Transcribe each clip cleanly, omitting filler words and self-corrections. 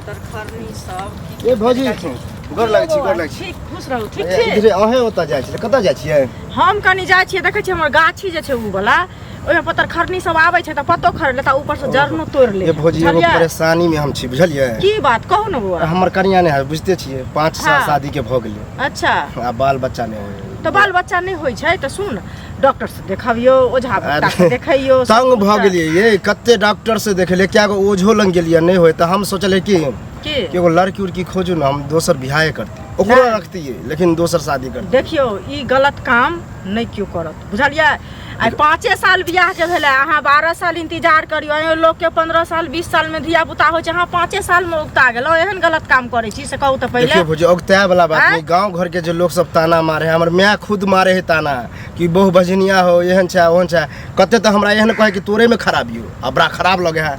पतरखरनी सब की ए भौजी, गोर लागै छी, गोर लागै छी। ठीक, खुश रहू। ठीक छी? इधरे अहें ओतऽ जाइ छियै, कतऽ जाइ छियै? हम कनि जाइ छियै, देखै छियै हमर गाछी जे छै उ वाला, ओहिमे पतरखरनी सब आबै छै तऽ पत्तो खर लेता, ऊपर से जरनो तोड़ि ले। ए भौजी, एगो बुझलियै? परेशानी में हम छी, बुझलियै? की बात कहू ने बौआ। हमर कनिया नहि है, बुझते छियै, 5 साल शादी के भऽ गेलै। अच्छा। आ बाल बच्चा नहि होइ। तऽ बाल बच्चा नहि होइ छै तऽ सुन, डॉक्टर से देखबियौ, ओझा भगता से अरे, देखैयौ। सब तंग भऽ कुछ। गेलियै ये, कते डॉक्टर से देखेलियै, कए गो ओझो लग गेलियै, नहि होइ। तऽ हम सोचलियै कि की कि एगो लड़की उड़की खोजू ने, हम दोसर बियाहे करती, ओकरो नहि। रखतियै लेकिन दोसर शादी करती। देखियौ, ई गलत काम नहि केओ करत, बुझलियै? आइ 5 साल बियाहके भेलै, अहाँ 12 साल इंतजार करियौ। एहन लोकके 15 साल 20 सालमे धिया पुता होइ छै, अहाँ 5 सालमे उगता गेलहुँ। एहन गलत काम करै छी से कहू तऽ पहिले। देखियौ भौजी, औगताए वाला बात आँय? नहि। गाँव घर के जे लोक सब ताना मारे है, हमर माय खुद मारे है ताना कि बहु बजनिया हो, एहन छै ओहन छै। कते तऽ हमरा एहन कहै कि तोरे में खराबी हो आ बड़ा खराब लगे है।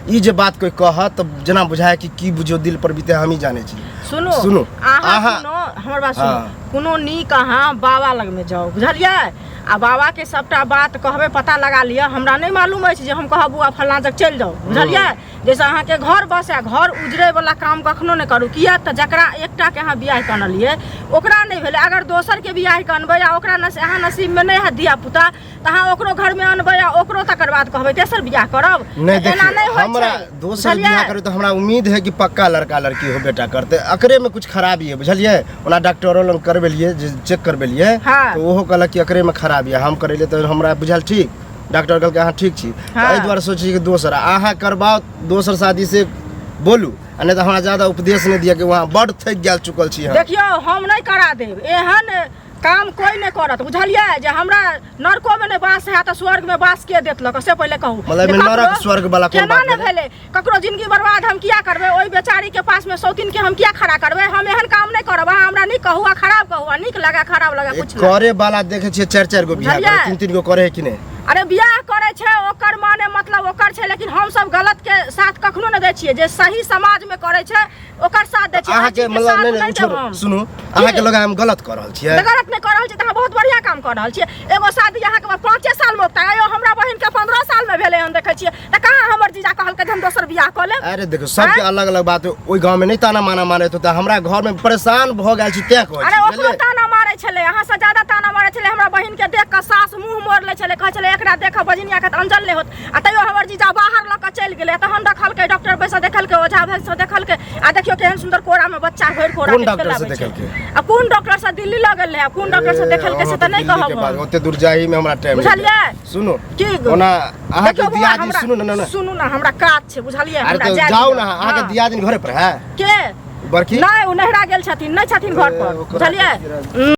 ई जे बात कोई कहत तऽ जेना बुझाए कि की बुझियौ दिल पर बीते, हमही जानै छी। सुनू। सुनू। अहाँ सुनू, हमर बात सुनू। कोनो नीक अहाँ बाबा लगमे जाउ, बुझलियै? आ बाबाके सबटा बात कहबै, पता लगा लिअ। हमरा नहि मालूम अछि जे हम कहब बौआ फल्लाँ जग चलि जाउ, बुझलियै? जाहिसँ अहाँके घर बसए। घर उजड़ै वला काम कखनो नहि करू, किया तऽ जकरा एकटाके अहाँ बियाह कऽ अनलियै ओकरा नहि भेलै, अगर दोसरके बियाह कऽ अनबै आ ओकरा अहाँ नसीबमे नहि हैत धिया पुता, तऽ अहाँ ओकरो घरमे अनबै आ ओकरो तकर बाद कहबै तेसर बियाह करब। नहि, तऽ एना देखियौ, नहि होइ हमरा छै, दोसर बुझलियै? बियाह करू तऽ हमरा उम्मीद है कि पक्का लड़का लड़की हो, बेटा करते। एकरे में कुछ खराबी है, बुझलियै? ओना डॉक्टरो लग करबेलियै, जे चेक करबेलियै तऽ ओहो कहलक कि एकरे में खराबी है। हम करेलियै तऽ हमरा बुझायल ठीक, डॉक्टर कहलकै अहाँ ठीक छी। तऽ एहि दुआरे सोचै छी कि दोसर अहाँ करबाउ, दोसर शादी से बोलू, आ नहि तऽ हमरा ज्यादा उपदेश नहि दिअ कि वहाँ बड्ड थकि गेल चुकल छी हम। देखियौ, हम नहि करा देब, एहन काम कोई नहि करत, बुझलियै? जे हमरा नरकोमे नहि वास हैत तऽ स्वर्गमे वास के देत लऽ कऽ, से पहिले कहू। मतलब एहिमे जे ककरो नरक स्वर्ग वाला कोन केना बात नहि भेलै? भेलै? ककरो जिंदगी बर्बाद हम किया करबै? ओहि बेचारी के पास में सौतीन के हम किया खड़ा करबै? हम एहन काम नहि करब। अहाँ हमरा नीक कहू आ खराब कहू, आ नीक लगा खराब लगा कुछ नहि। करे वाला देखै छियै चारि चारि गो बियाह बुझलियै? करे, तीन तीन गो करे है कि नहि? अरे बियाह करै छै ओकर माने मतलब ओकर छै, लेकिन हम सब गलत के साथ कखनो नहि दै छियै। जे सही समाज में करै छै ओकर साथ दै छियै। अहाँके अथी के मतलब साथ नहि नहि नहि छोड़ू, देब हम। सुनू, अहाँके लगा हम गलत कऽ रहल छियै? तऽ गलत नहि कऽ रहल छियै तऽ अहाँ बहुत बढ़िआँ काम कऽ रहल छियै। एगो शादी अहाँके 5 सालमे उगता, आइयो हमरा बहिनके 15 सालमे भेलै हन, देखै छियै तऽ कहाँ हमर जीजा कहलकै जे हम दोसर बियाह कऽ लेब। अरे देखो, सबके अलग अलग बात। ओहि गाँव में नहि ताना माना मारैत होतै, हमरा घर में परेशान भऽ गेल छी तें कहै अरे छी, ओकरो बुझलियै? ताना मारै छलै, अहाँ से ज्यादा ताना मारै छलै। हमरा बहिन के देख कऽ सास मुंह मोड़ लै छलै, कहै छलै एकरा देख कऽ बजनिया के तऽ अंजल नहि होत। आ तैयो हमर जीजा बाहर लऽ कऽ चलि गेलै, तहन रखलकै, डॉक्टर बैस देखलकै, ओझा भैंस से देखलकै, आ देखियौ केहन सुन्दर कोरा में बच्चा भरि कोरा कोन के डॉक्टर से खेलाबै छै। देखलकै? आ कोन डॉक्टर से दिल्ली लऽ गेल रहै, आ कोन डॉक्टर से ए, देखलकै से अहाँ तऽ नहि दिल्ली के कहब बात, हम। ओते दूर जाही में हमरा टाइम बुझलियै? सुनू की ओना अहाँके देखियौ बौआ, दियादनी हमरा सुनू ने, ने सुनू ने, हमरा काज छै, बुझलियै? अरे हमरा तऽ जाय जाउ दिअ। ने, अहाँके दियादनी घरे पर है? के बड़की नहि, ओ नहिरा गेल छथिन, नहि छथिन घर पर, ए, ओकरा बुझलियै? तऽ